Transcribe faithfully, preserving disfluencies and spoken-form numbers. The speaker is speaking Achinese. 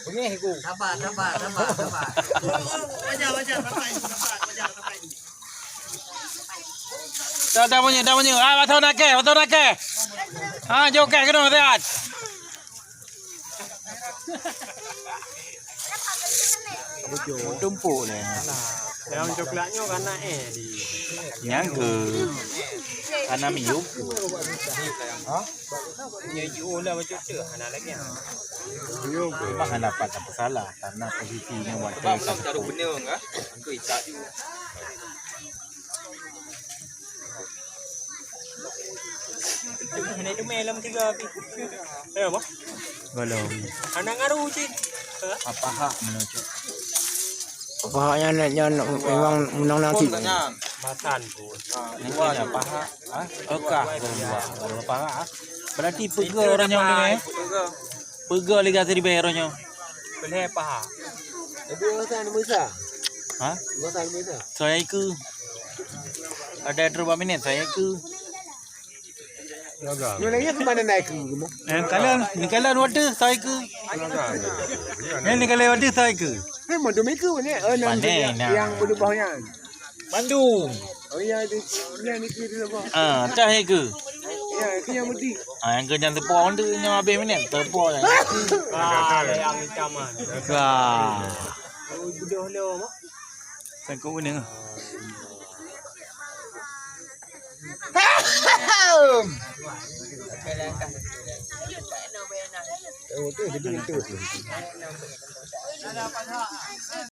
Beungéh ku. Sabar, sabar, sabar, sabar. Dah, dah bunyi, dah bunyi. Ah, bathong nakeh, bathong nakeh. Ha, jokeh keunoe siat. Tumpuk lé. Dalam coklat nyoe kana eh di. Nyang ke kana miyup. Ha? Nyoe jiôh lah bacut tu, hana lagèe. Memang hana dapat apa salah karena posisi nyoe waktu taruh beuneueng ah. Aku itak juga. Hana teumé lom tiga api. Eh, apa? Belum. Hana ngaru cit. Apa hak menuju? Apa hak nyan, nyan memang menang nanti. Matan pun. Ini apa hak? Ha? Okah, baru apa hak? Berarti peugah orang nyoe ni, eh? Peugah Liga Siribèe orang nyoe. Boleh apa hak? Tapi orang sana Musa. Ha? Orang sana Musa. Saya ke. Ada dua minit saya ke. Nyoe lagèe keumanan naik ke rumah? Eh, kalian, ni kalian waduh saya ke. Ni, ni kalian waduh saya ke. Eh, mandum itu ni. Oh, nang Pandai, nah. Yang berubah nyan. Mandum. Oh, yang di, yang di kiri apa? Ah, tah ke. Ya, itu yang mudi. Ah, yang ke jangan tepok tu, yang habis minit. Tepok lah. Ah, ada yang ancaman. Wah. Oh, bodoh lo, mak. Sangkut beuneueng.